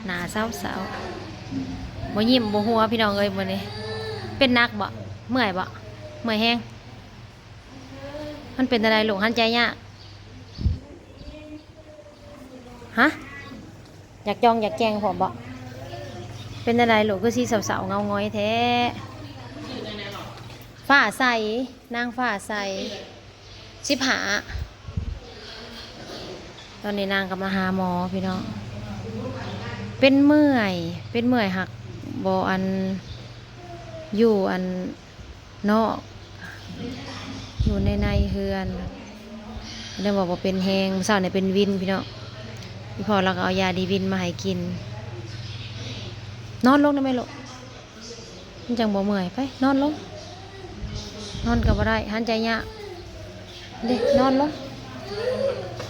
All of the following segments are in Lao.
ໜ້າເສົ້າໆ ບໍ່ຍິ້ມບໍ່ຫົວ ພີ່ນ້ອງເອີຍ ມື້ນີ້. ເປັນໜັກບໍ່? ເມື່ອຍບໍ່? ເມື່ອຍແຮງ? ມັນເປັນຈັ່ງໃດລູກ? ຫັນໃຈຍາກ? ຮະ? ຢາກຈ່ອງຢາກແຈ້ງພ້ອມບໍ່? ເປັນຈັ່ງໃດລູກ ຄືຊິເສົ້າໆເງົາຫງອຍແທ້? ຟ້າໃສ ນາງຟ້າໃສ ສິບຫ້າ. ຕອນນີ້ນາງກໍມາຫາໝໍ ພີ່ນ້ອງ. ເປັນເມື່ອຍ ເປັນເມື່ອຍ ຫາກບໍ່ ອັນ ຢູ່ ອັນ ນອກ ຢູ່ໃນ ໃນເຮືອນ ເພິ່ນວ່າບໍ່ເປັນແຮງ. ມື້ເຊົ້ານີ້ເປັນວິນ ພີ່ນ້ອງ. ອີ່ພໍ່ລາວກໍເອົາຢາດີວິນມາໃຫ້ກິນ. ນອນລົງໄດ້ໄໝລູກ? ມັນຈັ່ງບໍ່ເມື່ອຍ. ໄປ ນອນລົງ. ນອນກໍບໍ່ໄດ້ ຫັນໃຈຍາກເດ້. ນອນລົງ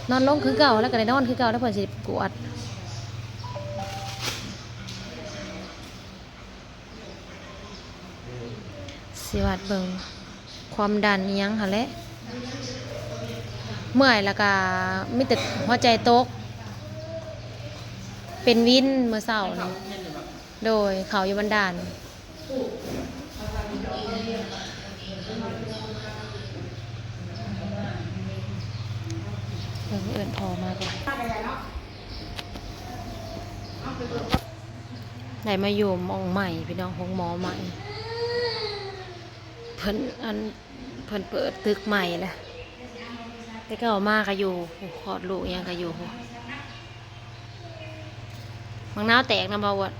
ນອນລົງຄືເກົ່າ ແລ້ວກໍໄດ້ນອນຄືເກົ່າ ແລ້ວເພິ່ນຊິກວດ. ຊິວັດເບິ່ງຄວາມດັນອີ່ຫຍັງຫັ້ນແຫຼະ. ເມື່ອຍແລ້ວກະມີແຕ່ຫົວໃຈຕົກ ເປັນວິນມື້ເຊົ້ານີ້. ໂດຍ ເຂົ້າຢູ່ບັນດານ. ເບິ່ງ ເອີ້ນພໍ່ມາກ່ອນ. ໄດ້ມາຢູ່ໝ່ອງໃໝ່ ພີ່ນ້ອງ ໂຮງໝໍໃໝ່. ເພິ່ນ ອັນ ເພິ່ນເປີດຕຶກໃໝ່ແຫຼະ. ແຕ່ເກົ່າມາກໍຢູ່ ໂອ້ ຄອດລູກຫຍັງກໍຢູ່. ບັກນາວແຕກນຳບໍ່ ອວດ?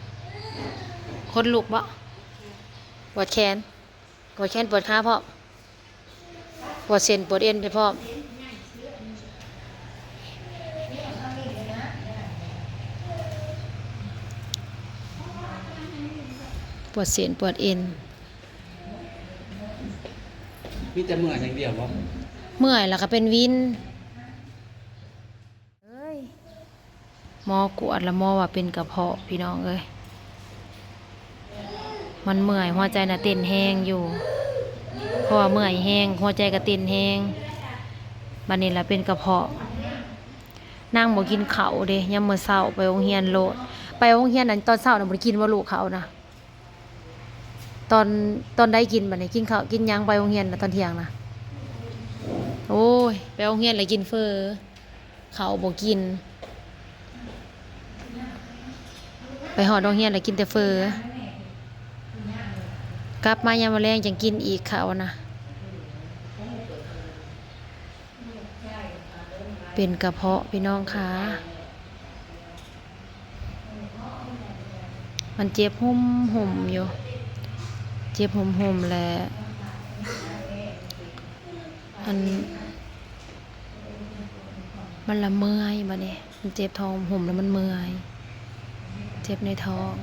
ຂົນລຸກບໍ່? ປວດແຂນ ປວດແຂນປວດຂາພ້ອມ. ປວດເສັ້ນປວດເອັນໄປພ້ອມ. ປວດເສັ້ນປວດເອັນ. ມີແຕ່ເມື່ອຍຢ່າງດຽວບໍ່? ເມື່ອຍແລ້ວກໍເປັນວິນ. ເອີຍ ໝໍກວດລະໝໍວ່າເປັນກະເພາະ ພີ່ນ້ອງເອີຍ. ມັນເມື່ອຍ ຫົວໃຈນະເຕັ້ນແຮງຢູ່ ເພາະວ່າເມື່ອຍແຮງ ຫົວໃຈກະເຕັ້ນແຮງ. ບາດນີ້ລະເປັນກະເພາະ. ນາງບໍ່ກິນເຂົ້າເດ້ ຍາມມື້ເຊົ້າໄປໂຮງຮຽນໂລດ. ໄປໂຮງຮຽນນັ້ນ ຕອນເຊົ້ານະບໍ່ໄດ້ກິນບໍ່ລູກເຂົ້ານະ? ຕອນ ຕອນໃດກິນບາດນີ້? ກິນເຂົ້າກິນຫຍັງໄປໂຮງຮຽນນະ ຕອນທ່ຽງນະ? ໂອ້ຍ ໄປໂຮງຮຽນແລ້ວກິນເຝີ ເຂົ້າບໍ່ກິນ. ໄປຮອດໂຮງຮຽນແລ້ວກິນແຕ່ເຝີ. ກັບມາຍາມມື້ແລງຈັ່ງກິນອີກເຂົ້ານະ. ເປັນກະເພາະ ພີ່ນ້ອງຂາ. ມັນເຈັບຫຸ້ມໆຢູ່ ເຈັບຫຸ້ມໆ ແລະ ອັນ ມັນລະເມື່ອຍບາດນີ້. ມັນເຈັບທ້ອງຫຸ້ມແລ້ວມັນເມື່ອຍ ເຈັບໃນທ້ອງ.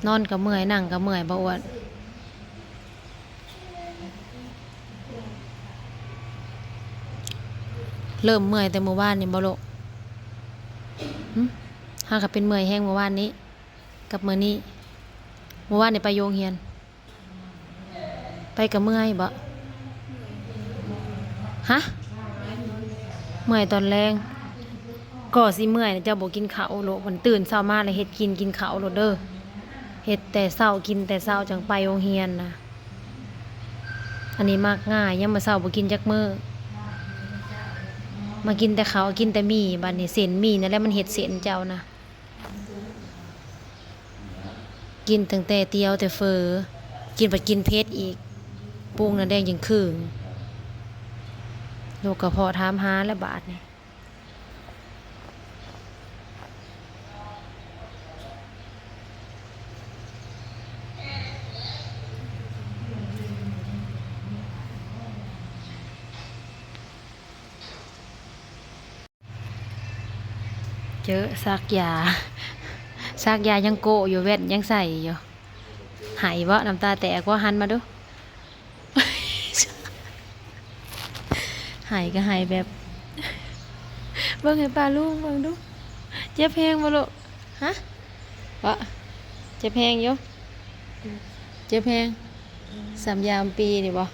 ນອນກໍເມື່ອຍ ນັ່ງກໍເມື່ອຍ ບໍ່ອ້ວນ? ເລີ່ມເມື່ອຍແຕ່ມື້ວານນີ້ບໍ່ລູກ? ຫຶ? ຫາກໍເປັນເມື່ອຍແຮງມື້ວານນີ້ກັບມື້ນີ້. ມື້ວານນີ້ໄປໂຮງຮຽນ ໄປກະເມື່ອຍບໍ? ຮະ? ເມື່ອຍຕອນແລງ. ກໍຊິເມື່ອຍ ເຈົ້າບໍ່ກິນເຂົ້າໂລດ. ມັນຕື່ນເຊົ້າມາແລ້ວເຮັດກິນ ກິນເຂົ້າໂລດເດີ. ເຮັດແຕ່ເຊົ້າ ກິນແຕ່ເຊົ້າ ຈັ່ງໄປໂຮງຮຽນນະ. ອັນນີ້ມັກງ່າຍ ຍາມມື້ເຊົ້າບໍ່ກິນຈັກມື້ ມາກິນແຕ່ເຂົ້າ ກິນແຕ່ໝີ່. ບາດນີ້ເສັ້ນໝີ່ນັ້ນແຫຼະ ມັນເຮັດເສັ້ນເຈົ້ານະ. ກິນຕັ້ງແຕ່ຕຽວແຕ່ເຝີ ກິນ ພັດກິນເຜັດອີກ ປຸງນ້ຳແດງຈຶ່ງຂຶງ. ໂລກກະເພາະຖາມຫາແລ້ວບາດນີ້. ເຈີສັກຢາ ສັກຢາຍັງໂກ້ຢູ່ ແວ່ນຍັງໃສ່ຢູ່. ໄຫ້ເບາະ ນ້ຳຕາແຕກເບາະ ຫັນມາດູ. ໄຫ້ກໍໄຫ້ແບບ ເບິ່ງໃຫ້ປ້າລຸງເບິ່ງດູ. ເຈັບແຮງບໍ່ລູກ? ຮະ? ເບາະ ເຈັບແຮງຢູ່? ເຈັບແຮງ ສ່ຳຢາມປີນີ້ບໍ່?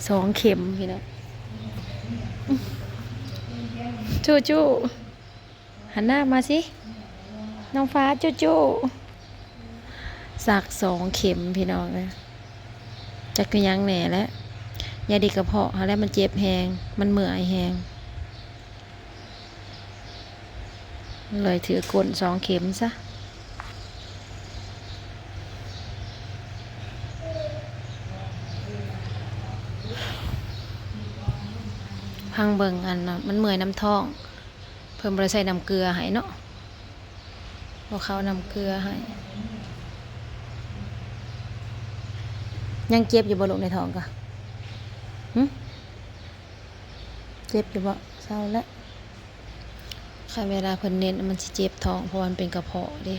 ສອງເຂັມພີ່ນ້ອງ. ຈູ້ໆ ຫັນໜ້າມາຊິ ນ້ອງຟ້າ ຈູ້ໆ. ສັກສອງເຂັມພີ່ນ້ອງເອີຍ ຈັກຄືຫຍັງແດ່ແຫຼະ. ຢາດີກະເພາະຫັ້ນແຫຼະ ມັນເຈັບແຮງ ມັນເມື່ອຍແຮງ. ເລີຍຖືກກົ້ນສອງເຂັມຊະ. ພັງເບິ່ງ ອັນ ມັນເມື່ອຍນຳທ້ອງ ເພິ່ນບໍ່ໄດ້ໃສ່ນ້ຳເກືອໃຫ້ເນາະ ບໍ່ເຂົ້ານ້ຳເກືອໃຫ້. ຍັງເຈັບຢູ່ບໍ່ລູກ ໃນທ້ອງກະ? ຫຶ? ເຈັບຢູ່ບໍ່? ເຊົາແລ້ວ. ຄັນເວລາເພິ່ນເໜັດ ມັນຊິເຈັບທ້ອງ ເພາະວ່າມັນເປັນກະເພາະເດ້.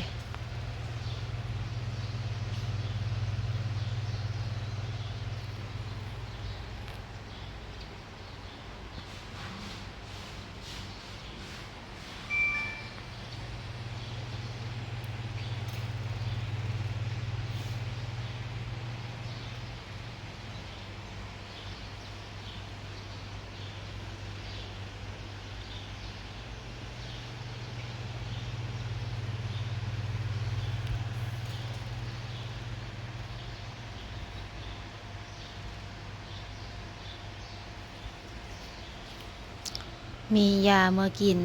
ມີຢາເມືອກິນ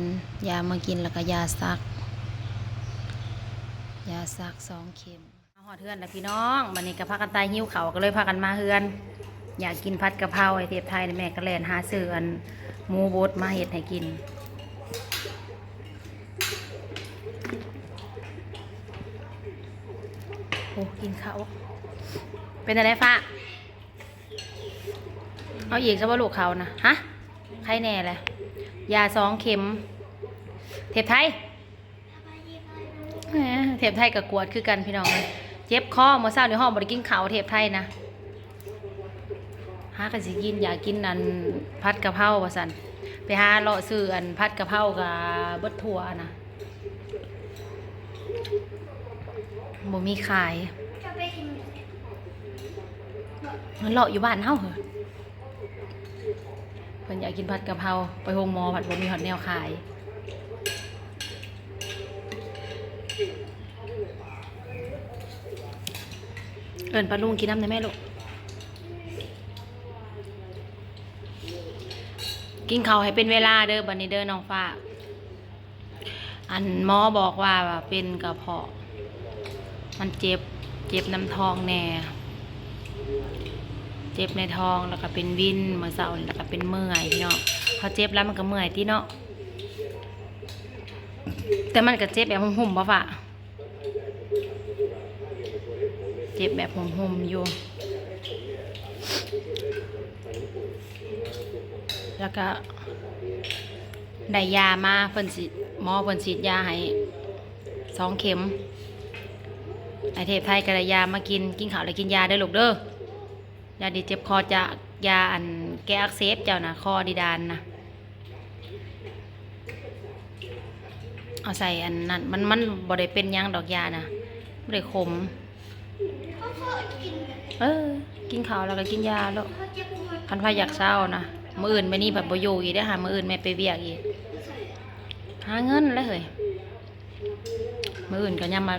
ຢາເມືອກິນ ແລ້ວກະຢາສັກ ຢາສັກສອງເຂັມ. ມາຮອດເຮືອນແລ້ວພີ່ນ້ອງ ບັດນີ້ກະພາກັນຕາຍຫິວເຂົ້າ ກະເລີຍພາກັນມາເຮືອນ. ຢາກກິນຜັດກະເພົາ ໄອ້ເທບໄທນີ້ ແມ່ກະແລ່ນຫາຊື້ອັນໝູບົດມາເຮັດໃຫ້ກິນ. ໂອ້ ກິນເຂົ້າ ເປັນຈັ່ງໃດຟ້າ? ເອົາອີກຊະບໍ່ລູກເຂົານະ? ຮະ? ໄຄແນ່ແຫຼະ ຢາສອງເຂັມ. ເທບໄທ ເທບໄທກະກວດຄືກັນພີ່ນ້ອງເອີຍ ເຈັບຄໍ. ມື້ເຊົ້ານີ້ຮ້ອງບໍ່ໄດ້ກິນເຂົ້າ ເທບໄທນະ. ຫາກະຊິກິນ ຢາກກິນອັນຜັດກະເພົາວ່າຊັ້ນ ໄປຫາເລາະຊື້ອັນຜັດກະເພົາກະເບິດຖ້ວຍນະ. ບໍ່ມີຂາຍ ມັນເລາະຢູ່ບ້ານເຮົາເຮີ ເພິ່ນຢາກກິນຜັດກະເພົາ ໄປໂຮງໝໍພັດບໍ່ມີຮອດແນວຂາຍ. ເອີ້ນປ້າລຸງກິນນຳແດ່ແມ່ລູກ. ກິນເຂົ້າໃຫ້ເປັນເວລາເດີ ບັດນີ້ເດີນ້ອງຟ້າ. ອັນໝໍບອກວ່າ ວ່າເປັນກະເພາະ ມັນເຈັບ ເຈັບນຳທ້ອງແດ່ ເຈັບໃນທ້ອງ ແລ້ວກະເປັນວິນ ມື້ເຊົ້ານີ້ ແລ້ວກະເປັນເມື່ອຍພີ່ນ້ອງ. ເຮົາເຈັບແລ້ວມັນກະເມື່ອຍຕິເນາະ ແຕ່ມັນກະເຈັບແບບຫຸ້ມໆ ບໍ່ຟ້າ? ເຈັບແບບຫຸ້ມໆຢູ່ ແລ້ວກະໄດ້ຢາມາ ເພິ່ນຊິ ໝໍເພິ່ນສີດຢາໃຫ້ສອງເຂັມ. ໄອ້ເທບໄທກະໄດ້ຢາມາກິນ ກິນເຂົ້າແລ້ວກິນຢາເດີລູກເດີ. ຢາດີເຈັບຄໍຈະ ຢາອັນແກ້ອັກເສບເຈົ້ານະ ຄໍອາດີດານນະ ເອົາໃສ່ອັນນັ້ນ ມັນ ມັນບໍ່ໄດ້ເປັນຫຍັງດອກຢານະ ບໍ່ໄດ້ຂົມ. ເອີ ກິນເຂົ້າແລ້ວກະກິນຢາໂລດ ຄັນໃຜຢາກເຊົານະ. ມື້ອື່ນແມ່ນີ້ພັດບໍ່ຢູ່ອີກເດ້ ຫາມື້ອື່ນແມ່ໄປວຽກອີກ ຫາເງິນແຫຼະເຮີ້ຍ. ມື້ອື່ນກະຍາມມາ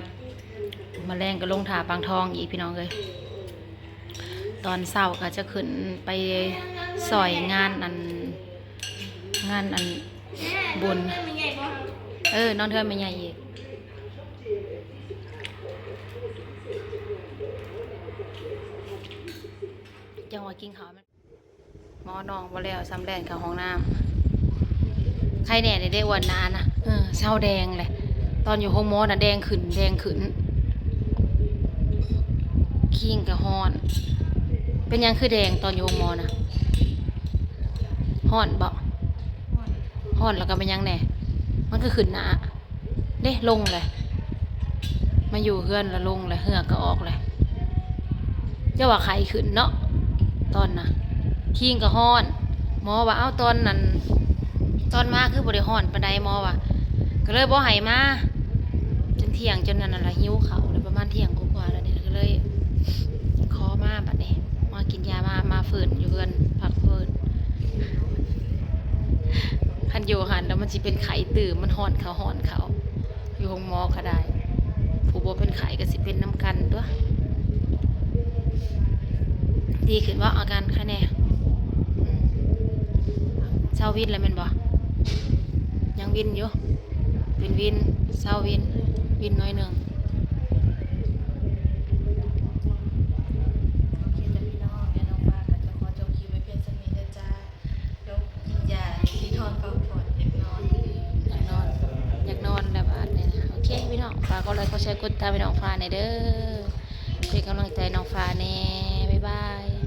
ມາແລງກະລົງທ່າປາງທອງອີກພີ່ນ້ອງເອີຍ. ຕອນເຊົ້າກະຈະຂຶ້ນໄປຊ່ອຍງານອັນ ງານອັນບຸນ ເອີ ນອນເຮືອນແມ່ໃຫຍ່ອີກ. ຈັ່ງວ່າກິນເຂົ້າ ໝໍນ້ອງບໍ່ແລ້ວ ສ່ຳແລ່ນເຂົ້າຫ້ອງນ້ຳ. ໄຄແນ່ເດ້ ອ້ວນໜານະ ເອີ ເຊົາແດງແຫຼະ. ຕອນຢູ່ໂຮງໝໍນະແດງຂຶ້ນ ແດງຂຶ້ນ ຄີງກະຮ້ອນ. ເປັນຫຍັງຄືແດງຕອນຢູ່ໂຮງໝໍນະ? ຮ້ອນບໍ? ຮ້ອນແລ້ວກະເປັນຫຍັງແນ່? ມັນຄືຂຶ້ນໜ້າ ເດ້ ລົງແຫຼະ ມາຢູ່ເຮືອນລະລົງແຫຼະ ເຫື່ອກະອອກແຫຼະ. ຢ່າວ່າໄຂ້ຂຶ້ນເນາະ ຕອນນະ ຄີງກະຮ້ອນ. ໝໍວ່າ ເອົ້າ ຕອນນັ້ນ ຕອນມາຄືບໍ່ໄດ້ຮ້ອນປານໃດ ໝໍວ່າ ກະເລີຍບໍ່ໃຫ້ມາ ຈົນທ່ຽງ ຈົນນັ້ນລະ ຫິວເຂົ້າແລ້ວ ປະມານທ່ຽງກວ່າໆແລ້ວນີ້ ກະເລີຍຂໍມາບັດນີ້ ມາກິນຢາ ມາ ມາຟື້ນຢູ່ເຮືອນ. ຢູ່ຫັ້ນແລ້ວມັນຊິເປັນໄຂ້ຕື່ມ ມັນຮ້ອນເຂົ້າ ຮ້ອນເຂົ້າ ຢູ່ໂຮງໝໍກໍໄດ້ ຜູ້ບໍ່ເປັນໄຂ້ກໍຊິເປັນນຳກັນຕົວະ. ດີຂຶ້ນບໍ່ ອາການໄຄແດ່? ອືມ ເຊົາວິນແລ້ວແມ່ນບໍ່? ຍັງວິນຢູ່ ເປັນວິນ ເຊົາວິນ ວິນໜ້ອຍໜຶ່ງ. ໂອເຄຈ້າພີ່ນ້ອງ ແມ່ນ້ອງຟ້າກໍຈະຂໍຈົບຄລິບໄວ້ພຽງສ່ຳນີ້ເດີຈ້າ. ລົງກິນຢາ ຊິນອນພັກຜ່ອນ ຢາກນອນ ຢາກນອນ ຢາກນອນແລ້ວບາດນີ້ນະ. ໂອເຄພີ່ນ້ອງ ຝາກກົດໄລ ກົດແຊ ກົດຕິດຕາມໃຫ້ນ້ອງຟ້າແດ່ເດີ ເປັນກຳລັງໃຈນ້ອງຟ້າແດ່. ບາຍບາຍ.